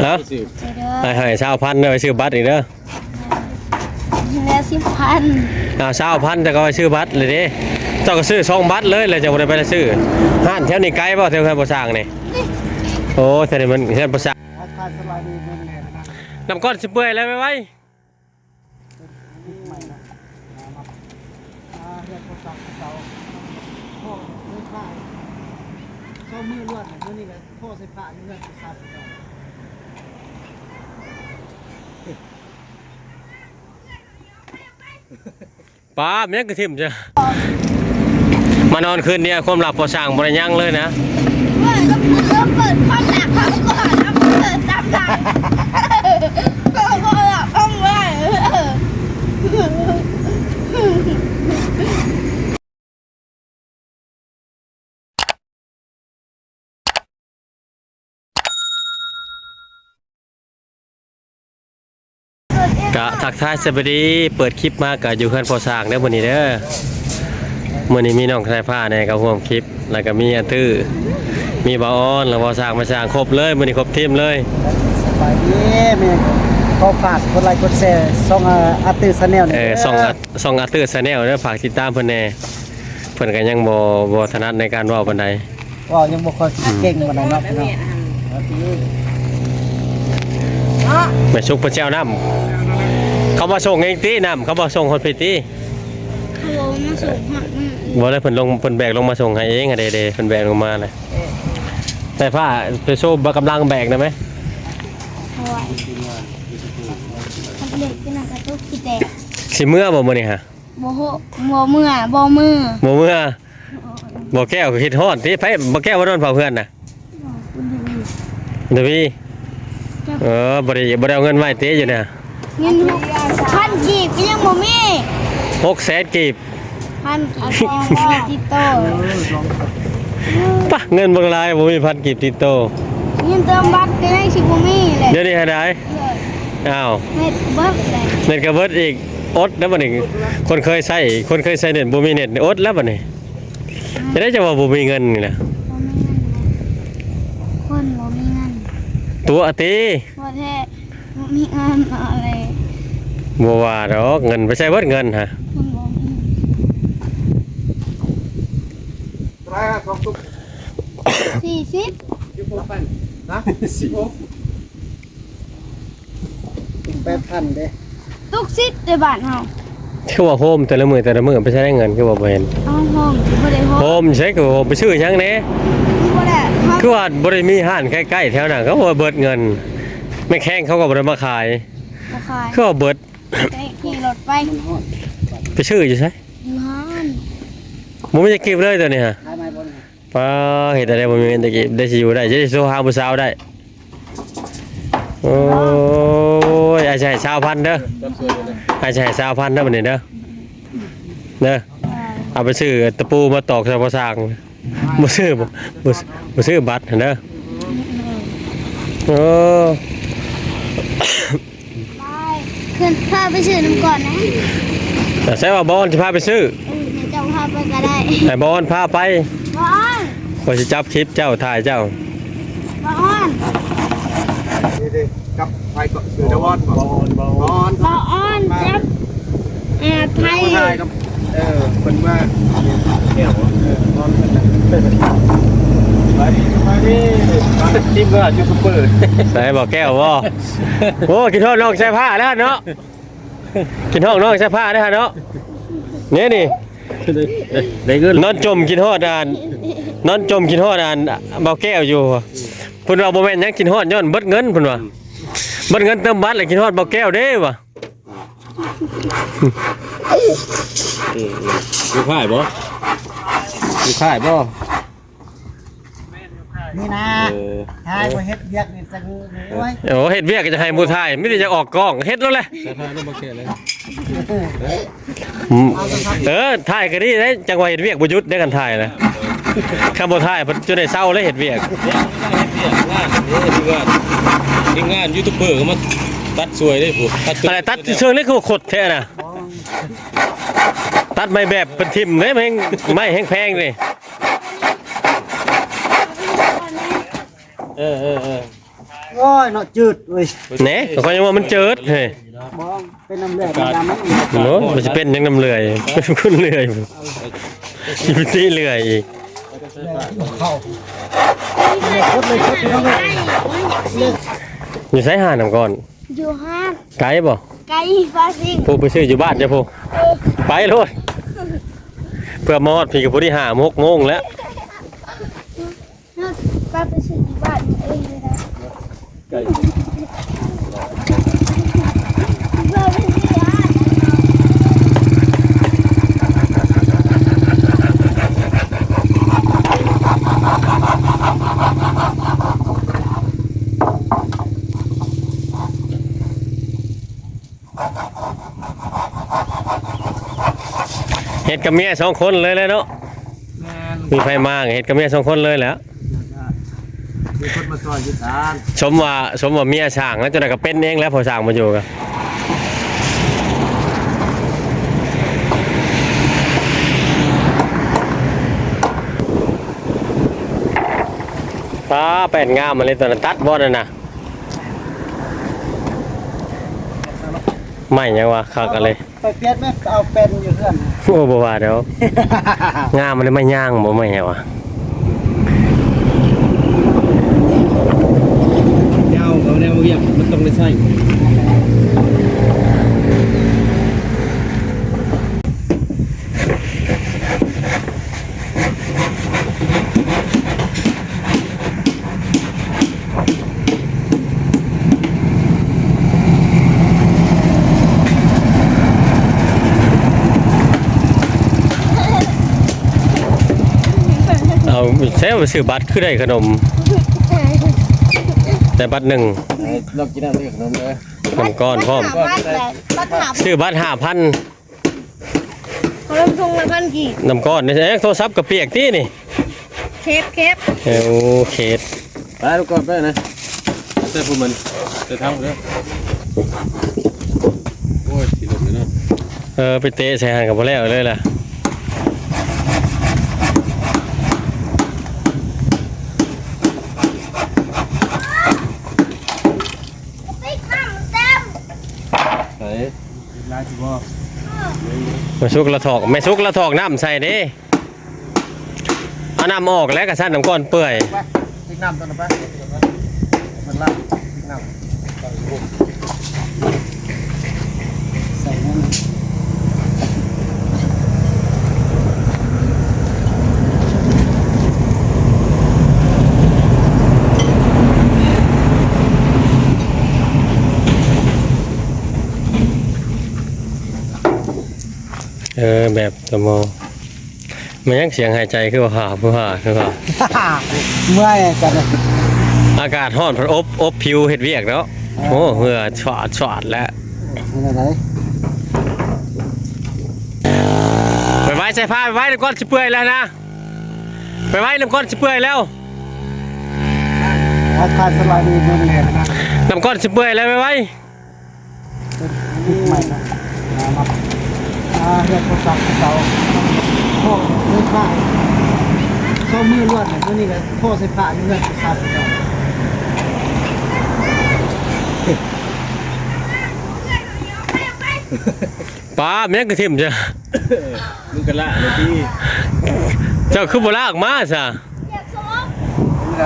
ເອົາ ໃຫ້ ໃຫ້ຊາວພັນເດີ ໄປຊື້ບັດອີກເດີ ແລ້ວສິບພັນ ເອົາ ຊາວພັນ ແຕ່ກໍໄປຊື້ບັດເລີຍເດ້ ເຈົ້າກໍຊື້ສອງບັດເລີຍ ແລ້ວເຈົ້າບໍ່ໄດ້ໄປຊື້. ຮ້ານແຖວນີ້ໄກບໍ່ ແຖວເຮືອນພໍ່ຊ່າງນີ້? ໂອ້ ແຖວນີ້ມັນເຮືອນພໍ່ຊ່າງ ນ້ຳກ້ອນຊິເປື່ອຍແລ້ວ ໄວໆ. ອ່າ ເຮືອນພໍ່ຊ່າງເກົ່າ ພໍ້ເລີຍ ເຊົາມື້ລວດ ມື້ນີ້ກໍພໍ້ໃສ່ຜ້າຢູ່ເຮືອນພໍ່ຊ່າງເກົ່າ. ປ້າ ແມ່ນກະຖິ້ມຈ້ະ ມານອນຄືນດຽວ ຄວາມລັບພໍ່ຊ່າງບໍ່ໄດ້ຍັງເລີຍນະ. ເປີດ ເປີດຄວາມລັບເຂົາກ່ອນ ເອົາເປີດຕາມຫຼັງ ເປີດຄວາມລັບເຂົາໄວ້. ກະທັກທາຍສະບາຍດີ ເປີດຄລິບມາກະຢູ່ເຮືອນພໍ່ຊ່າງເດີມື້ນີ້ເດີ. ມື້ນີ້ມີນ້ອງສາຍຟ້າແດ່ເຂົ້າຮ່ວມຄລິບ ແລ້ວກະມີອາຕື້ ມີບ່າວອອນ ແລ້ວບ່າວຊ່າງ ແມ່ຊ່າງ ຄົບເລີຍ ມື້ນີ້ຄົບທີມເລີຍ. ສະບາຍດີ ແມ່ນ ຂໍຝາກກົດໄລກົດແຊຊ່ອງ ອາ ອາຕື້ແຊນແນວ ເອີ ເດີ ຊ່ອງ ອາ ຊ່ອງອາຕື້ແຊນແນວເດີ ຝາກຕິດຕາມເພິ່ນແດ່. ເພິ່ນກໍຍັງບໍ່ ບໍ່ຖະໜັດໃນການເວົ້າປານໃດ ເວົ້າຍັງບໍ່ຄ່ອຍເກັ່ງປານໃດເນາະພີ່ນ້ອງເນາະ. ແມ່ສຸກເພິ່ນຊິເອົານ້ຳ ເຂົາມາສົ່ງເອງຕິ ນ້ຳ ເຂົາບໍ່ສົ່ງຮອດພີ້ຕິ? ເຂົາມາສົ່ງຮອດມື້ ບໍ່ໄດ້ ເພິ່ນລົງ ເພິ່ນແບກລົງມາສົ່ງໃຫ້ເອງ ເດ້ໆ ເພິ່ນແບກລົງມາແຫຼະ. ສາຍຟ້າ ໄປໂຊກຳລັງແບກໄດ້ໄໝ? ໂອ້ຍ ຄັນເດັກນີ້ນະກະຕົກຂີ້ແຕກ. ຊິເມືອບໍ່ມື້ນີ້ຫະ? ບໍ່ຮູ້ ບໍ່ເມືອ ບໍ່ມື ບໍ່ເມືອ. ບໍ່ແກ້ວກໍຄິດຮອດຕິ ໃຜ ບໍ່ແກ້ວມານອນເຝົ້າເຮືອນນະ? ດາວີ ເອີ ບໍ່ໄດ້ ບໍ່ໄດ້ເອົາເງິນໄວ້ຕິຢູ່ນະ? ເງິນຫົກພັນກີບກໍຍັງບໍ່ມີ ຫົກແສນກີບ ພັນກີບຕິດໂຕ. ປະ ເງິນບັກຫຼາຍ ບໍ່ມີພັນກີບຕິດໂຕ ເງິນເຕີມບັດກໍຍັງຊິບໍ່ມີແຫຼະ. ດຽວນີ້ຫັ້ນໃດ ເອີ ອ້າວ ເນັດເບິດແຫຼະ ເນັດກໍເບິດອີກ. ອົດແລ້ວບັດນີ້ ຄົນເຄີຍໃຊ້ ຄົນເຄີຍໃຊ້ເນັດ ບໍ່ມີເນັດ ອົດແລ້ວບັດນີ້. ອືມ ຈະໄດ້ ຈະວ່າບໍ່ມີເງິນນີ້ນະ ບໍ່ມີເງິນ ຄົນບໍ່ມີເງິນ ຕົວຕິ ບໍ່ແທ້ ບໍ່ມີເງິນເອົາເລີຍ. ບໍ່ວ່າດອກ ເງິນໄປໃສເບິດເງິນຫະ ຄົນບໍ່ມີ. ສີ່ສິບ ນະ ສິບຫົກ ແປດພັນເດ້ ຕຸກສິດເດ້ບ້ານເຮົາ. ຄືວ່າໂຮມແຕ່ລະມື້ແຕ່ລະມື້ ໄປໃສໄດ້ເງິນ ຄືວ່າບໍ່ເຫັນ? ເອົາໂຮມ ບໍ່ໄດ້ໂຮມ ໂຮມໃສ ຄືວ່າໂຮມ ໄປຊື້ຫຍັງແດ່? ບໍ່ໄດ້ ຄືວ່າບໍ່ໄດ້ມີຮ້ານໃກ້ໆແຖວນັ້ນ ຄືວ່າເບິດເງິນ. ແມ່ແຂ້ງເຂົາກໍບໍ່ໄດ້ມາຂາຍ ບໍ່ຂາຍ ຄືວ່າເບິດ. ໄປຂີ່ລົດໄປ ໄປຊື້ຢູ່ໃສ? ຢູ່ຮ້ານ ບໍ່ມີຈັກກີບເລີຍຕອນນີ້ຫະ. ປ້າ ເຮັດແນວໃດບໍ່ມີເງິນຕະກີບ ໄດ້ຊິຢູ່ໄດ້ ຈະໄດ້ໂທຫາຜູ້ສາວໄດ້. ໂອ້ຍ ອ້າຍຊິໃຫ້ຊາວພັນເດີ ອ້າຍຊິໃຫ້ຊາວພັນເດີ ບັດນີ້ເດີ ເດີ ເອົາໄປຊື້ຕະປູມາຕອກໃສ່ພໍ່ຊ່າງ. ບໍ່ຊື້ ບໍ່ ບໍ່ຊື້ບັດຫັ້ນເດີ. ໂອ້ ໄປ ຂຶ້ນ ພາໄປຊື້ນຳກ່ອນນະ. ແຕ່ໃຊ່ວ່າບ່າວອອນຊິພາໄປຊື້? ເອີ ໃຫ້ເຈົ້າພາໄປກໍໄດ້ ໃຫ້ບ່າວອອນພາໄປ. ບ່າວອອນ ຂ້ອຍຊິຈັບຄລິບເຈົ້າ ຖ່າຍເຈົ້າ. ບ່າວອອນ ນີ້ເດ້ ກັບໃຜກໍ ຊື່ບ່າວອອນບໍ? ບ່າວອອນ ບ່າວອອນ ບ່າວອອນ ມາ ກັບ ອ່າ ໄທ ມາຖ່າຍກັບ ເອີ ເພິ່ນມາແກ້ວ ເອີ ນອນເພິ່ນນະ. ສະບາຍດີ ສະບາຍດີ ທີມງານຢູທູບເບີ ໃສບໍ່ແກ້ວບໍ່? ໂອ້ ຄິດຮອດນ້ອງສາຍຟ້າແລ້ວເນາະ ຄິດຮອດນ້ອງສາຍຟ້າແລ້ວເນາະ. ນີ້ນີ້ ໄດ້ເງິນ ນອນຈົ່ມຄິດຮອດອັນ ນອນຈົ່ມຄິດຮອດອັນບ່າວແກ້ວຢູ່. ເພິ່ນວ່າບໍ່ແມ່ນຫຍັງ ຄິດຮອດຍ້ອນເບິດເງິນ ເພິ່ນວ່າ ເບິດເງິນເຕີມບັດ ແລ້ວຄິດຮອດບ່າວແກ້ວເດ້ວ່າ. ຢູ່ຄ້າຍບໍ່? ຢູ່ຄ້າຍບໍ່? ນີ້ນະ ເອີ ຖ້າບໍ່ເຮັດວຽກນີ້ຈັກ ໂອ້ຍ ໂອ້ ເຮັດວຽກກໍຈະໃຫ້ໝູ່ຖ່າຍ ມີແຕ່ຈະອອກກ້ອງ ເຮັດໂລດແຫຼະ. ຖ່າຍ ຖ່າຍ ເອີ ຖ່າຍກໍດີເດ້ ຈັ່ງວ່າເຮັດວຽກບໍ່ຢຸດເດ້ ຄັນຖ່າຍນະ. ຄັນບໍ່ຖ່າຍເພິ່ນຈະໄດ້ເຊົາເລີຍເຮັດວຽກ. ເຮັດວຽກງານເດ້ ທີມງານ ທີມງານຢູທູບເບີກໍມາຕັດຊ່ວຍເດ້ ຜູ້ຕັດ ອັນໃດຕັດເຊີງນີ້ຄືວ່າຄົດແທ້ນະ. ຕັດໄມ້ແບບເພິ່ນຖິ້ມເດ້ ໄມ້ແຮງ ໄມ້ແຮງແພງເດ້. ເອີ ເອີ ເອີ. ໂອ້ຍ ເນາະ ຈືດເວີຍ. ແນ່ ຂ້ອຍຍັງວ່າມັນຈືດເຮີ້ຍ. ບໍ່ ເປັນນ້ຳເລືອດ ມັນດຳ. ໂອ້ ມັນຊິເປັນຫຍັງນ້ຳເລືອດ ເປັນຄົນເລືອດ ຊິໄປຕິເລືອດອີກ. ເລືອດ ເລືອດ ເລືອດ ຢູ່ໃສຫານ້ຳກ້ອນ? ຢູ່ຮ້ານ. ໄກບໍ່? ໄກ ຟ້າຊິງ. ຜູ້ໄປຊື້ຢູ່ບ້ານເຈົ້າຜູ້. ເອີ ໄປໂລດ ເພື່ອມາຮອດພີ້ກໍພໍດີຫ້າຫົກໂມງແລ້ວ. ເຮົາໄປຊື້ຢູ່ບ້ານເອງເລີຍນະ. ໄກ. ເຮັດກັບເມຍສອງຄົນເລີຍແຫຼະເນາະ. ແມ່ນ. ມີໃຜມາກໍເຮັດກັບເມຍສອງຄົນເລີຍແຫຼະ. ມີຄົນມາຊ່ອຍຢູ່ຊານ. ສົມວ່າ ສົມວ່າເມຍສ້າງແລ້ວ ຈັ່ງໃດກໍເປັນເອງແຫຼະ ພໍສ້າງມາຢູ່ກໍ. ປ້າ ແປ້ນງາມມາເລີຍ ຕອນນັ້ນຕັດບໍ່ນັ້ນນະ. ໄມ້ຫຍັງວະ ຄັກອະເລີຍ. ໄປປ່ຽນແມ່ນເອົາແປ້ນຢູ່ເຮືອນ. ໂອ້ ບໍ່ວ່າດອກ. ງາມ ມັນໄດ້ໄມ້ຍາງບໍ່ ໄມ້ຫຍັງວະ. ຍາວ ເອົາແນວວຽກ ມັນຕ້ອງໄດ້ໃຊ້. ເອົາແຊວໄປຊື້ບັດ ຄືໄດ້ຂະໜົມແຕ່ບັດໜຶ່ງ. ເອີ ລອງກິນນ້ຳເດ້ ຂະໜົມເດີ. ນ້ຳກ້ອນພ້ອມ. ບັດຫ້າພັນແຫຼະ ບັດຫ້າພັນ. ຊື້ບັດຫ້າພັນ ເຂົາລົງທຸງລະພັນກີບ. ນ້ຳກ້ອນນີ້ ເອີ ໂທລະສັບກໍປຽກຕິນີ້. ເຄັບ ເຄັບ. ເອີ ໂອ້ ເຄັບ. ໄປລູກກ້ອນໄປນະ ໃສ່ຜູ້ມັນ ໃສ່ຖັງເດີ. ໂອ້ຍ ຊິລົ້ມເລີຍເນາະ. ເອີ ໄປເຕະໃສ່ຫັ້ນກໍບໍ່ແລ້ວເລີຍລະ. ໃສ່ ແມ່ສຸກລະຖອກ ແມ່ສຸກລະຖອກນ້ຳໃສ່ເດ້. ເອົານ້ຳອອກແລ້ວກະຊັ້ນ ນ້ຳກ້ອນເປື່ອຍ. ໄປ ຕິກນ້ຳຕົວນັ້ນໄປ ມັນລາດ ຕິກນ້ຳ ໃສ່ນັ້ນ. ເອີ ແບບຕະມໍ ແມ່ນຫຍັງສຽງຫາຍໃຈຄືວ່າຫາ ຄືວ່າ ຄືວ່າ ເມື່ອຍກັນ. ອາກາດຮ້ອນພັດອົບ ອົບຜິວເຮັດວຽກເນາະ. ເອີ ໂອ້ ເຫື່ອຊວດໆແລ້ວ. ເປັນຈັ່ງໃດ? ໄປໄວ້ໃສ່ຜ້າ ໄປໄວ້ ນ້ຳກ້ອນຊິເປື່ອຍແລ້ວນະ. ໄປໄວ້ ນ້ຳກ້ອນຊິເປື່ອຍແລ້ວ. ອາກາດສະບາຍດີເບິ່ງແດ່ນະ. ນ້ຳກ້ອນຊິເປື່ອຍແລ້ວ ໄປໄວ້. ຕິດໃໝ່ນະ ມາ ມາ ອ່າ ເຮືອນພໍ່ສັກເກົ່າ ພໍ່ເລີຍຂາຍ ສອງມື້ລວດ ມື້ນີ້ກໍພໍໃສ່ຜ້າຢູ່ເຮືອນພໍ່ສັກເກົ່າ. ປ້າ ແມ່ນກະຖິ້ມຈ້ະ ມຶງກະລະເລີຍຕິ. ເຈົ້າຄືບໍ່ລາກມາຊະ? ເປັນໃດ?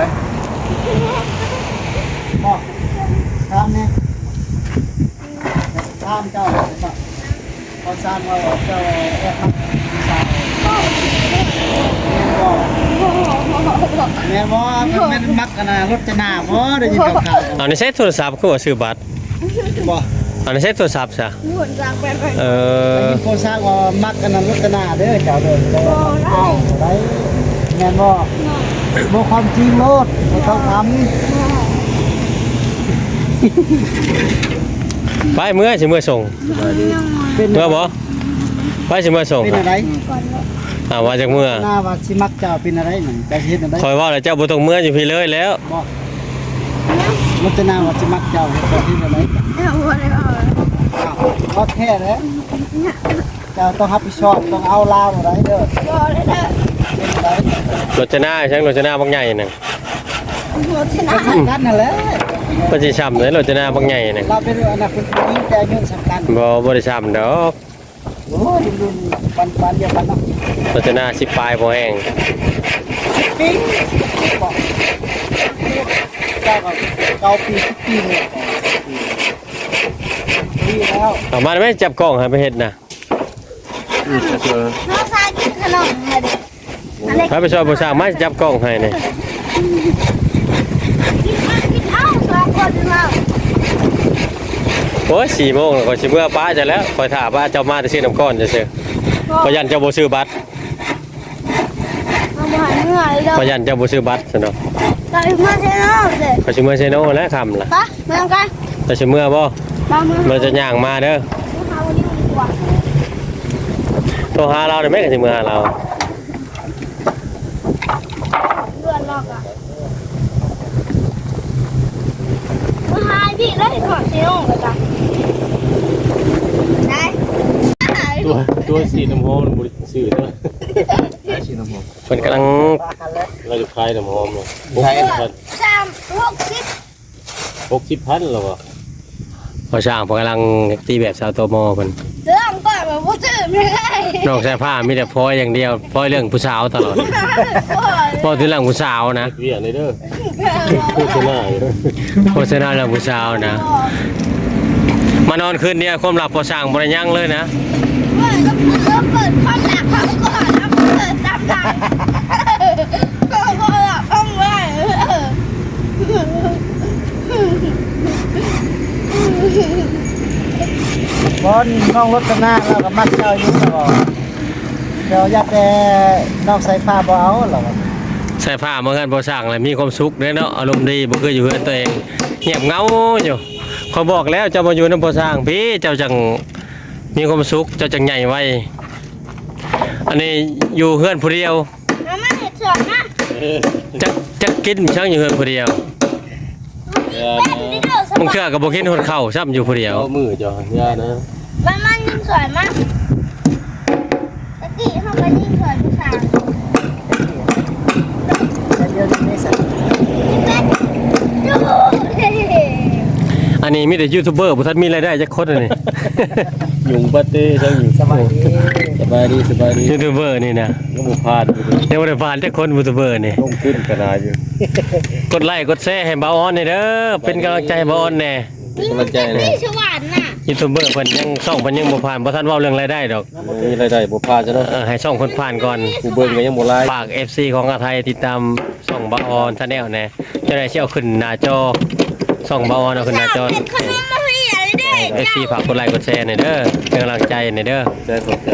ບອກ ຖາມແດ່ ຖາມເຈົ້າ ເຂົາສ້າງວ່າເຈົ້າແອບມັກຜູ້ສາວ ແມ່ນບໍ່? ແມ່ນບໍ່? ແມ່ນມັກອັນນ່າ ລົດຈະໜ້າບໍ່? ໄດ້ຍິນຂ່າວໆ. ເອົາ ໃນໃຊ້ໂທລະສັບຄືວ່າຊື້ບັດ? ບໍ່ ອັນນີ້ໃຊ້ໂທລະສັບຊະ. ມີຄົນສ້າງແປນໄວ້. ເອີ ໄດ້ຍິນຄົນສ້າງວ່າມັກອັນນັ້ນລົດຈະໜ້າເດີ ເຈົ້າເດີ. ບໍ່ໄດ້ ບໍ່ໄດ້ ແມ່ນບໍ່? ບໍ່ ບໍ່ຄວາມຈິງໂລດ ບໍ່ຕ້ອງທຳ. ໄປ ເມືອ ຊິເມືອສົ່ງ. ເປັນ ເມືອບໍ່? ໄປ ຊິເມືອສົ່ງ. ເປັນຈັ່ງໃດ? ອ່າ ວ່າຈາກເມືອ ໜ້າວ່າຊິມັກເຈົ້າ ເປັນຈັ່ງໃດນັ້ນ ເຈົ້າຊິເຮັດຈັ່ງໃດ? ຂ້ອຍເວົ້າແລ້ວ ເຈົ້າບໍ່ຕ້ອງເມືອຢູ່ພີ້ເລີຍແລ້ວ. ບໍ່ ລົດຈະໜ້າວ່າຊິມັກເຈົ້າ ເຈົ້າເຮັດຈັ່ງໃດ? ເຈົ້າບໍ່ໄດ້ເວົ້າ. ອ້າວ ເວົ້າແທ້ແຫຼະ. ເຈົ້າຕ້ອງຮັບຜິດຊອບ ຕ້ອງເອົາລາວໄດ້ເດີ. ບໍ່ໄດ້ເດີ. ເປັນຈັ່ງໃດ? ລົດຈະໜ້າ ຊ່າງລົດຈະໜ້າບັກໃຫຍ່ນັ້ນ. ໂຣດຊະນາ ອືມ ກັນຫັ້ນແຫຼະ ເພິ່ນຊິຊ້ຳໃດ ໂຣດຊະນາບັກໃຫຍ່ນີ້ ລາວເປັນອັນນັ້ນ ເປັນຜູ້ຍິງແຕ່ອາຍຸສຳຄັນ ບໍ່ ບໍ່ໄດ້ຊ້ຳດອກ. ໂອ້ຍ ລຸ້ນໆ ປານ ປານດຽວກັນເນາະ ໂຣດຊະນາສິບປາຍພໍແຮງ ສິບປີ ສິບປີບໍ ເຈົ້າກໍເກົ້າປີ ສິບປີນີ້ ປີແລ້ວ ເອົາມາໄດ້ໄໝ ຈັບກ້ອງໃຫ້ໄປເຮັດນະ. ອືມ ນ້ອງຊາຍກິນຂະໜົມໃຫ້ເດ້ ພາໄປຊ່ອຍພໍ່ຊ່າງມາຈັບກ້ອງໃຫ້ນີ້ ກິນເອົາສອງຄົນເຮົາ. ໂອ້ຍ ສີ່ໂມງແລ້ວ ຂ້ອຍຊິເມືອປະເຈົ້າແລ້ວ ຂ້ອຍຖ້າວ່າເຈົ້າມາແຕ່ຊື້ນ້ຳກ້ອນຊື່ໆ ຂ້ອຍຢ້ານເຈົ້າບໍ່ຊື້ບັດ ເຮົາບໍ່ໃຫ້ເມືອເລີຍ ຂ້ອຍຢ້ານເຈົ້າບໍ່ຊື້ບັດຊັ້ນດອກ ເຈົ້າຊິເມືອເຊໂນເດ້ ຂ້ອຍຊິເມືອເຊໂນແລ້ວຄ່ຳລະ ໄປ ເມືອນຳກັນ ເຈົ້າຊິເມືອບໍ່? ມາເມືອ ແລ້ວເຈົ້າຍ່າງມາເດີ ໂທຫາລາວໄດ້ໄໝ ກໍຊິເມືອຫາລາວ ເດືອນລອກອະ ມາຫາພີ່ເລີຍ ຖອດຊິໂອງກະຈະໄດ້ ຕົວ ຕົວສີນ້ຳຫອມບໍ່ໄດ້ຊື້ເດີ ໄດ້ສີນ້ຳຫອມ ເພິ່ນກຳລັງ ລາວຈະຂາຍນ້ຳຫອມເນາະ ໃສ່ ຫົກສິບພັນ ສາມ ຫົກສິບ ຫົກສິບພັນແລ້ວບໍ່? ພໍ່ຊ່າງເພິ່ນກຳລັງຕີແບບສາວໂຕມໍເພິ່ນ ເລື່ອງກ່ອນວ່າບໍ່ຊື້ ນ້ອງສາຍຟ້າມີແຕ່ພອຍຢ່າງດຽວ ພອຍເລື່ອງຜູ້ສາວຕະຫຼອດ ເວົ້າແຕ່ເລື່ອງຜູ້ສາວນະ ວຽກນີ້ເດີ ໂຄສະນາຢູ່ ໂຄສະນາເລື່ອງຜູ້ສາວນະ ມານອນຄືນດຽວ ຄວາມລັບພໍ່ຊ່າງບໍ່ໄດ້ຍັງເລີຍນະ ເປີດ ເປີດຄວາມລັບເຮົາກ່ອນ ເຮົາເປີດຕາມຫຼັງ ເປີດຄວາມລັບເຮົາບໍ່ໄດ້ ບໍ່ ນ້ອງລົດຕະນາລາວກໍມັກເຈົ້າຢູ່ ລາວວ່າ ເຈົ້າຢາກແຕ່ນ້ອງສາຍຟ້າບໍ່ເອົາ ລາວວ່າ ສາຍຟ້າມາເຮືອນພໍ່ຊ່າງແລ້ວມີຄວາມສຸກເດ້ເນາະ ອາລົມດີ ບໍ່ຄືຢູ່ເຮືອນຕົວເອງ ງຽບເຫງົາຢູ່ ຂ້ອຍບອກແລ້ວ ເຈົ້າມາຢູ່ນຳພໍ່ຊ່າງພີ້ ເຈົ້າຈັ່ງມີຄວາມສຸກ ເຈົ້າຈັ່ງໃຫຍ່ໄວ ອັນນີ້ຢູ່ເຮືອນຜູ້ດຽວ ມາ ມາເຮັດສວນມາ ຈັກ ຈັກກິນສັງຢູ່ເຮືອນຜູ້ດຽວ ເອີ ບາງເທື່ອກໍບໍ່ກິນຮອດເຂົ້າຊ້ຳຢູ່ຜູ້ດຽວ ເອົາມືເຈົ້າຢ່ານະ ມາ ມາຍິງສວນມາ ຕະກີ້ເຮົາກໍຍິງສວນຜູ້ສາວ ແຕ່ດຽວນີ້ໃສ່ ອັນນີ້ມີແຕ່ຢູທູບເບີ ບໍ່ທັນມີລາຍໄດ້ຈັກຄົນອັນນີ້ ຍຸງປາເຕ້ ທັງຢູ່ ສະບາຍດີ ສະບາຍດີ ສະບາຍດີ ຢູທູບເບີນີ້ນະ ຍັງບໍ່ຜ່ານຢູ່ເດ້ ຍັງບໍ່ໄດ້ຜ່ານຈັກຄົນຢູທູບເບີນີ້ ລົງທຶນກໍຫຼາຍຢູ່ ກົດໄລ້ກົດແຊໃຫ້ບ່າວອອນແດ່ເດີ ເປັນກຳລັງໃຈໃຫ້ບ່າວອອນແດ່ ເປັນກຳລັງໃຈແດ່ ສະຫວານນະ ຢູທູບເບີເພິ່ນຍັງ ຊ່ອງເພິ່ນຍັງບໍ່ຜ່ານ ບໍ່ທັນເວົ້າເລື່ອງລາຍໄດ້ດອກ ມີລາຍໄດ້ບໍ່ຜ່ານຊະເນາະ ເອີ ໃຫ້ຊ່ອງເພິ່ນຜ່ານກ່ອນ ຜູ້ເບິ່ງກໍຍັງບໍ່ຫຼາຍ ຝາກເອັຟຊີຂອງອາໄທຕິດຕາມຊ່ອງບ່າວອອນ Channel ແດ່ ຈັ່ງໃດຊິເອົາຂຶ້ນໜ້າຈໍ ຊ່ອງບ່າວອອນເອົາຂຶ້ນໜ້າຈໍ ເອັຟຊີຝາກກົດໄລ້ກົດແຊແດ່ເດີ ເປັນກຳລັງໃຈແດ່ເດີ ໃຈຂອບໃຈ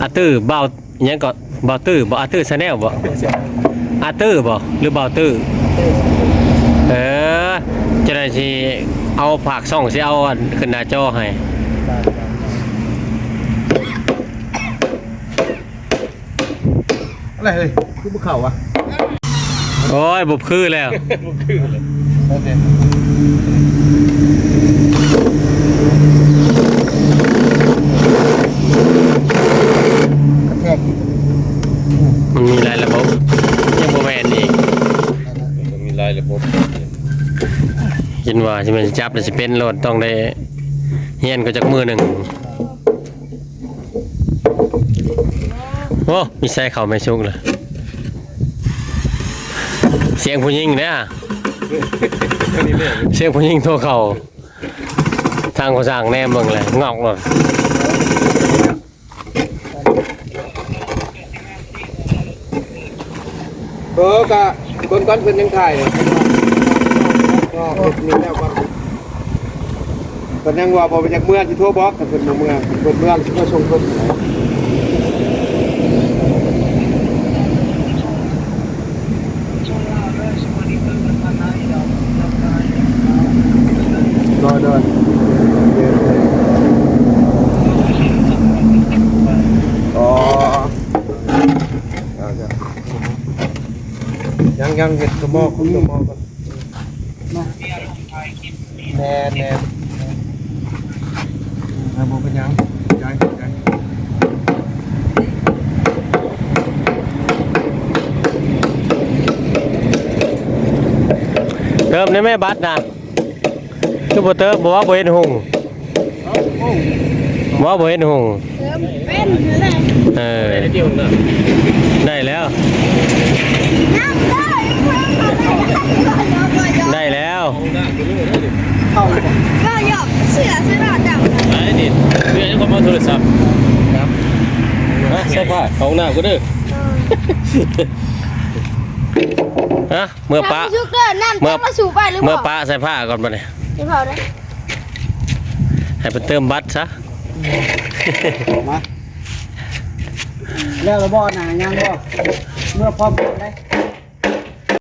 ອາຕື້ ບ່າວ ອີຫຍັງເກາະ ບ່າວຕື້ບໍ່ ອາຕື້ Channel ບໍ່ ອາຕື້ບໍ່ ຫຼື ບ່າວຕື້ ເອີ ຈັ່ງໃດຊິເອົາຝາກຊ່ອງ ຊິເອົາອັນຂຶ້ນໜ້າຈໍໃຫ້ ອະໄລເຮີ້ຍ ຄືບໍ່ເຂົ້າວະ? ໂອ້ຍ ບໍ່ຄືແລ້ວ ບໍ່ຄືແລ້ວ ໂອເຄ ກະແທກອີກ ມັນມີຫຼາຍລະບົບ ຍັງບໍ່ແມ່ນອີກ ມັນມີຫຼາຍລະບົບ ເຫັນວ່າຊິແມ່ນຈັບແລ້ວຊິເປັນໂລດ ຕ້ອງໄດ້ຮຽນກ່ອນຈັກມື້ໜຶ່ງ. ໂອ້ ມີໃສ່ເຂົ້າໄມ້ສຸກລະ ສຽງຜູ້ຍິງເດ້ ສຽງຜູ້ຍິງໂທເຂົ້າ ທາງຜູ້ຊ່າງແນມເບິ່ງແຫຼະ ງອກໂລດ. ເອີ ກະເບິ່ງກ່ອນ ເພິ່ນຍັງຖ່າຍ ກໍເຮັດນີ້ແລ້ວກ່ອນ ເພິ່ນຍັງວ່າບໍ່ຢາກເມືອ ຊິໂທບອກ ຖ້າເພິ່ນບໍ່ເມືອ ເພິ່ນເມືອຊິມາສົ່ງເພິ່ນ. ໂດຍ ໂດຍ ອໍ ຍັງ ຍັງເຮັດຕົວໝໍ້ ຄຸມຕົວໝໍ້ກ່ອນ ແມ່ນ ແມ່ນ ແມ່ນ ບໍ່ເປັນຫຍັງ ໃຈ ໃຈ. ເຕີມໄດ້ແມ່ບັດນະ ຄືບໍ່ເຕີມ? ບໍ່ວ່າບໍ່ເຫັນຫຸ່ງ ບໍ່ວ່າບໍ່ເຫັນຫຸ່ງ. ເຕີມເປັນແລ້ວ. ເອີ ໄດ້ແລ້ວ ຍັງເດີ ໄດ້ແລ້ວ. ເວົ້າຫຍອກເຊື່ອຊະເນາະເຈົ້າ. ໄປດິ ເລື່ອງຄວາມເອົາໂທລະສັບ ມາໃສ່ຜ້າເຂົ້າຫ້ອງນ້ຳກ່ອນເດີ. ຮະ ເມືອປະ ນ້ຳສຸກເດີ ນ້ຳ ເມືອ ຈະມາສູ່ໄປຫຼືບໍ່? ເມືອປະໃສ່ຜ້າກ່ອນບັດນີ້ ຢ່າເວົ້າເດີ ໃຫ້ເພິ່ນເຕີມບັດຊະ. ມາ ແລ້ວລະບໍ່ນະ? ຍັງບໍ່? ເມືອພ້ອມກັນໄດ໋.